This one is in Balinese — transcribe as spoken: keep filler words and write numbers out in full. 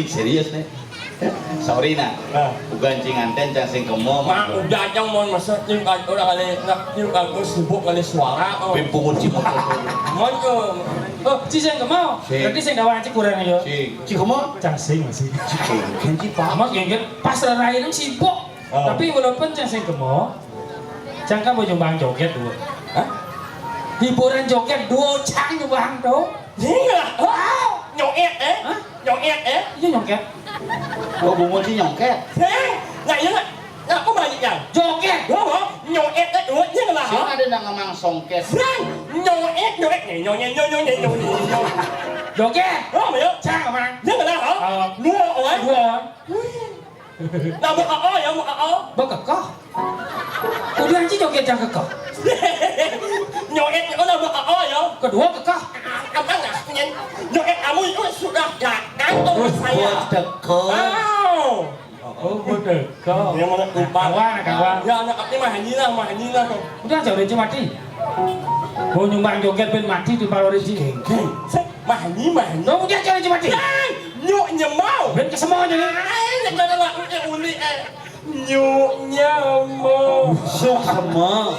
Serius nih. Sorry nah. Nah. Bukan cing nganten cang sing kemo. Mak udah cang mau masa cing kan orang kali nak cing kan sibuk kali suara. Oh. Pimpungun cing. Mon ke. Oh, ci sing kemo. Sing. Berarti sing dawang cik kurang ya. Sing. Cing kemo. Cang sing masih. Cing. Kenci pak. Mak yang kan pas rarain sibuk. Oh. Tapi walaupun cang sing kemo, cang kan mau nyumbang joget dulu. Hah? Hiburan joget dua cang nyumbang tuh. Iya lah. Oh. Nyoet eh? Hah? Nyoet eh? Iya nyongket. Gua bungut sih nyongket. Sing. Nah iya lah. Nah aku balik ya. Joget. Gua mau nyoet eh dua iya lah. Sing ada nang ngomong songket. Sing. Nyoet nyoet nih nyoet nyoet nyoet nyoet nyoet. Joget. Oh, ayo. Cang mang. Iya lah. Oh. Dua oh. Dua. Wih. Nah, mau A A ya, mau A A. Bekekoh. Udah anjing joget yang kekoh. Nyoet, oh, nah, mau A A ya. Kedua kekoh. Apa nggak? Nyoet kamu itu sudah datang ke saya. Bekekoh. Wow. Oh, bekekoh. Yang mana lupa? Kawan, kawan. Ya, anak aku mah hanyi lah, mah hanyi lah. Udah jauh dari mati. Mau nyumbang joget ben mati di Paloreji. Mah hanyi, mah hanyi. Dong udah cari cuma ti. Nyuk nyemau. Ben kesemua aja nih. Ai, yang mana lah udah uli eh. Nyuk nyemau. Suk semua.